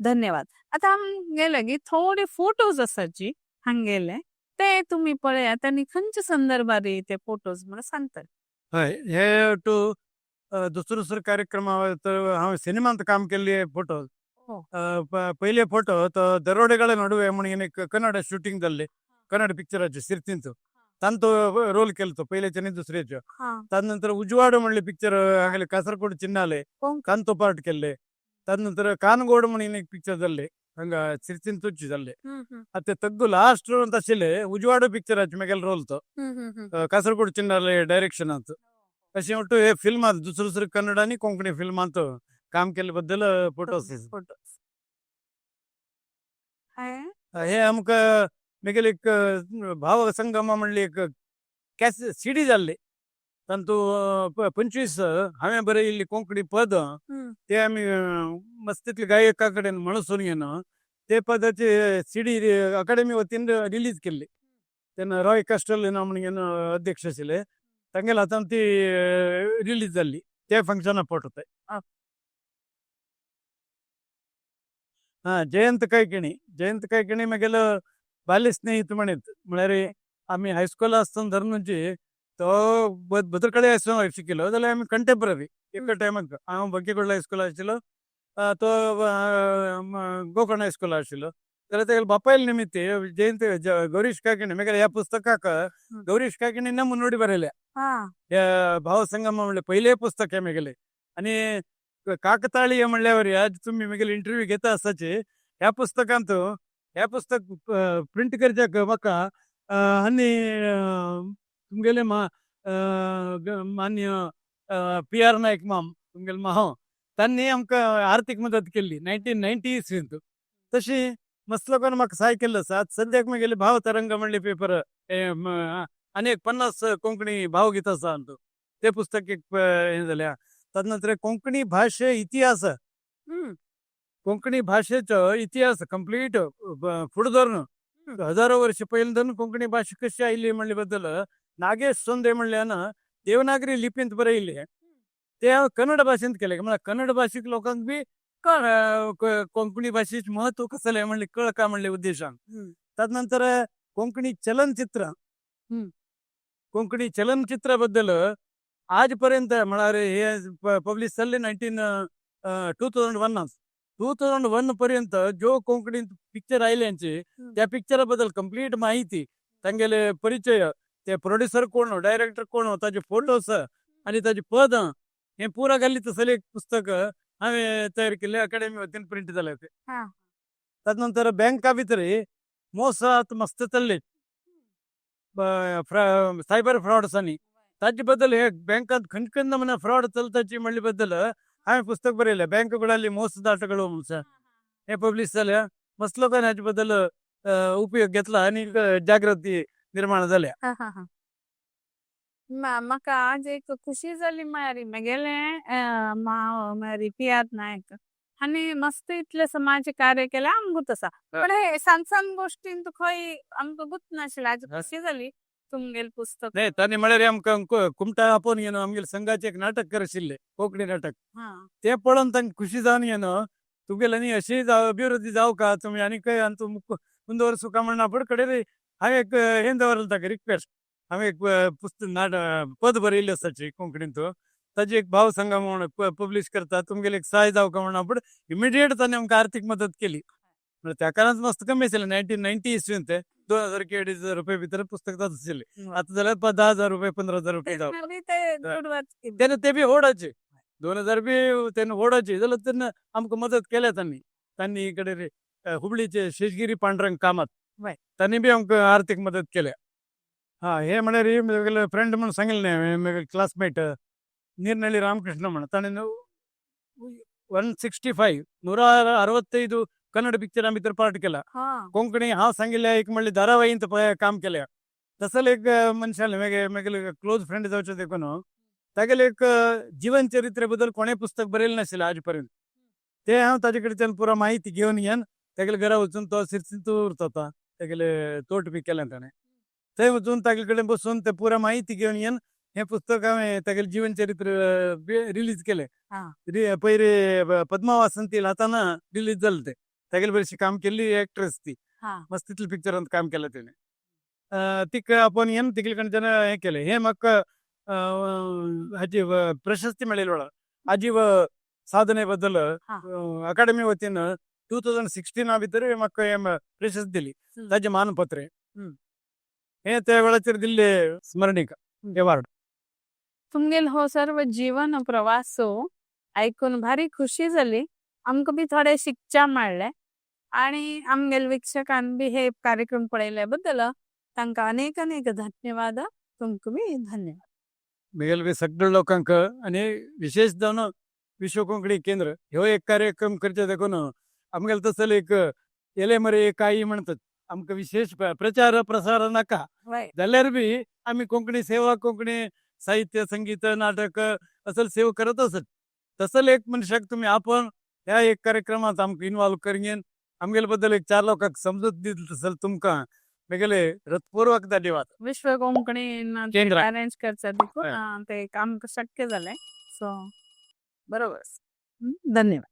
[SPEAKER 1] धन्यवाद. आता आमगेले की थोडे फोटोज आसाची हांगेले, ते तुम्ही पळयात आनी खंयच्या संदर्भार ते फोटोज म्हणून सांगतले.
[SPEAKER 2] हय, हे टू दुसरो दुसरो कार्यक्रम हांव सिनेमांत काम केल्ले फोटो. पयले फोटो तो दरोडेಗಳ ನಡುವೆ म्हणून एक कन्नड शूटिंग जाल्ले, कन्नड पिक्चराचे सिर्तींत, तांतो रोल केलो तो पयल्याचे आनी दुसऱ्याचो. त्यानंतर उजवाड म्हणले पिक्चर हांगेले कासरकोड चिन्नाले, तांतो पार्ट केल्ले. त्यानंतर कानगोड म्हणून एक पिक्चर जाल्ले हांगा सिर्तींतूच जाल्ले. आतां तग्गू लास्ट रोल आशिल्ले उजवाड पिक्चराचे मेगेलो रोल तो कासरकोड चिन्नाले डायरेक्शनांत. अशें ಒಟ್ಟು हे फिल्मांत दुसरे दुसरे कन्नड आनी कोंकणी फिल्मांत काम केल्ले बद्दल फोटो.
[SPEAKER 1] फोटो.
[SPEAKER 2] हे आमकां मेगेले एक भाव संगमा म्हणली एक कॅस सिडी जाल्ली, तांतू 25 हांवें बरयल्ली कोंकणी पद ते आमी मस्तीतले गायका कडेन म्हणसून घेवन ते पदाची सिडी अकाडेमी वतीन रिलीज केल्ली. तेन्ना रॉय कास्टल म्हणून अध्यक्ष आशिल्ले, तांगेल्या हातान ती रिलीज जाल्ली. ते फंक्शना फोटो ते. हा, जयंत कायकिणी. जयंत कायकिणी मेगेलो बाल्य स्नेहित म्हणीत, म्हळ्यार आमी हायस्कुला आसतना धरून तो भद्रकाळी हायस्कुलान शिकिल्लो जाल्यार आमी कंटेम्पररी एका टायमाक. हांव बंकिकोडला हायस्कुला आशिल्लो, तो गोकर्ण हायस्कुला आशिल्लो. जाल्यार तेगेले बापायल निमित्त जयंत गौरीश काकिणी मेगेले ह्या पुस्तकाक गौरीश काकिणीन मुन्नुडी बरयल्या. ह्या भावसंगम म्हणले पयले पुस्तक हे मेगेले. आनी काकताळीय म्हणल्यावर आज तुम्ही मेगेले इंटरव्यू घेता आसताचे, ह्या पुस्तकांत ह्या पुस्तक प्रिंट करच्याक म्हाका आनी तुमगेले मान्य पी आर नायक माम, तुमगेले माव, तांणी आमकां आर्थीक मदत केल्ली 1990 इस्वींत. तशी मस्त लोकांनी म्हाका सहाय केल्लो आसा. आतां सद्याक म्हगेले भाव तरंग म्हणले पेपर आनी एक 50 कोंकणी भावगीत आसा अंतू, ते पुस्तक एक हें जाल्या. तदनंतर कोंकणी भाशे इतिहास, कोंकणी भाशेचो इतिहास कंप्लीट फुडें धरून हजारो वर्ष पयलीं धरून कोंकणी भाशा कशी आयली म्हणले बद्दल नागेश सोंदे म्हणल्यान देवनागरी लिपींत बरयल्ले, ते हांव कन्नड भाशेंत केले. म्हळ्यार कन्नड भाशीक लोकांक बी कोंकणी भाशेचें म्हत्व कसलें म्हणलें कळका म्हणले उद्देशान. तदनंतर कोंकणी चलनचित्र, कोंकणी चलनचित्रा बद्दल आजपर्यंत म्हळ्यार हे पब्लिश जाल्ले 2001, 2001 पर्यंत जो कोंकणी पिक्चर आयल्यांचे त्या पिक्चरा बद्दल कंप्लीट माहिती, तांगेले परिचय, ते प्रोड्युसर कोण, डायरेक्टर कोण, ताजे फोटोस आनी ताजे पदां हे पुरा घाल्ली तसले एक पुस्तक हांवें तयार केल्ले, अकाडेमी वतीन प्रिंट जाले ते. तदनंतर बँका भितर मोस आतां मस्त चल्ले, सायबर फ्रॉड्सांनी, ताजे बद्दल हे बँकात खंय खंय नमुने फ्रॉड चलताची म्हणले बद्दल हांवें पुस्तक बरयलें, बँक बुडाली मोसदाटಗಳು म्हणून. हे पब्लिश जाल्या, मस्त लोकांनी हाजे बद्दल उपयोग घेतला आनी जागृती निर्माण जाल्या.
[SPEAKER 1] हा हा हा म्हाका आज एक खुशी जाली म्हळ्यार म्हगेले माव म्हळ्यार पी आर नायक आनी मस्त इतले समाज कार्य केलें आमकां गुत आसा, पण हे सान सान गोश्टीन खंय आमकां गुत नाशिल्लें. आज खुशी जाली तुमगेलें पुस्तक.
[SPEAKER 2] नाही, तांणी म्हळ्यार आमकां कुमटा आपोवन घेवन आमगेले संघाचें एक नाटक कर आशिल्लें, कोंकणी नाटक, ते पळोवन तांकां खुशी जावन घेवन तुगेले न्ही अशी अभिवृद्धी जावं का तुमी आनी खंय आनी तूं मुंदवर म्हणना फुडें कडेन हांवें एक हें दवरलें ताका रिक्वेस्ट, हांवें एक पुस्तक नाट पद बरयल्लें आसा कोंकणींत, ताजी एक भाव संगम म्हणून पब्लिश करता, तुमगेले एक सहाय जावं का म्हणून फुडें इमिडिएट ताणें आमकां आर्थीक मदत केली. म्हळ्यार त्या काळांत मस्त कमी आशिल्लें, 1990 इस्वींत ते 2000 की 2500 रुपये भितर पुस्तक जात आशिल्लें. आतां जाल्यार 10,000 रुपये, 15,000 रुपये जावं.
[SPEAKER 1] मागीर ते दुडवाच
[SPEAKER 2] तेन्ना ते बी व्हडाचे 2000 बी तेन्ना व्हडाचे जाल्यार तेन्ना आमकां मदत केल्या तांणी. तांणी कडे हुबळीचे शेषगिरी पांडुरंग कामत तांणी बी आमकां आर्थीक मदत केल्या. हा, हे म्हळ्यार म्हगेले फ्रेंड म्हूण सांगिल्लें न्ही हांवें, म्हगेले क्लासमेट ನೀರ್ನಳ್ಳಿ ರಾಮಕೃಷ್ಣ म्हण. ताणें 165, 165 कन्नड पिक्चरां भितर पार्ट केला. कोंकणी हांव सांगिल्लें एक म्हणल्यार धारावाहींत पळय काम केल्या. तसले एक मनशान मागीर म्हगेले क्लोज फ्रेंड जावचे देखून तागेले एक जीवन चरित्रे बद्दल कोणें पुस्तक बरयलें नाशिल्लें आज पर्यंत. ते हांव ताजे कडच्यान पुरो माहिती घेवन येवन तागेले घरा वचून, तो सिरसींत उरता आतां, तागेले तोट बी केलें ताणें, थंय वचून तागे कडेन बसून ते पुरो माहिती घेवन येवन हें पुस्तक हांवें तागेलें जीवन चरित्र रिलीज केलें. पयर पद्मा वासंती हातान रिलीज जालें तें. तागेले बरेचशें काम केल्ली एक्ट्रेस ती. मस्त तितले पिक्चरांत काम केलें तेणें. तिका आपोवन येवन तिगले कडच्यान हें केलें. हें म्हाका हाजी प्रशस्ती मेळिल्ली वेळार आजीव साधने बद्दल अकाडेमी वतीन 2016 भितर म्हाका हें प्रशस्ती दिली. ताजें मानपत्र हें त्या वेळाचेर दिल्ले स्मरणीक एवार्ड.
[SPEAKER 1] तुमगेल हो सर्व जीवन प्रवासो आयकून भारी खुशी जाली. आमकां बी थोडे शिकच्या मेळ्ळें आणि आमगेल वीक्षकान बी हे कार्यक्रम पळयल्या बद्दल तांकां अनेक अनेक धन्यवाद. तुमकां बी धन्यवाद.
[SPEAKER 2] म्हगेले बी सगळ्या लोकांक आनी विशेश जावन विश्व कोंकणी केंद्र ह्यो एक कार्यक्रम करचे देखून आमगेले तसले एक एले मरे काई म्हणतात, आमकां विशेष प्रचार प्रसार नाका जाल्यार बी आमी कोंकणी सेवा, कोंकणी साहित्य, संगीत, नाटक असल सेवा करत आसत. तसले एक मनशाक तुमी आपोवन ह्या एक कार्यक्रमात आमकां इनवॉल्व करून आमगेले बद्दल एक चार लोकांक समजूत दित तसल तुमकां म्हगेले हृत्पूर्वक धन्यवाद.
[SPEAKER 1] विश्व कोंकणी
[SPEAKER 2] केंद्र
[SPEAKER 1] अरेंज करचा देखून ते आमकां शक्य जालें. सो बरोबर, धन्यवाद.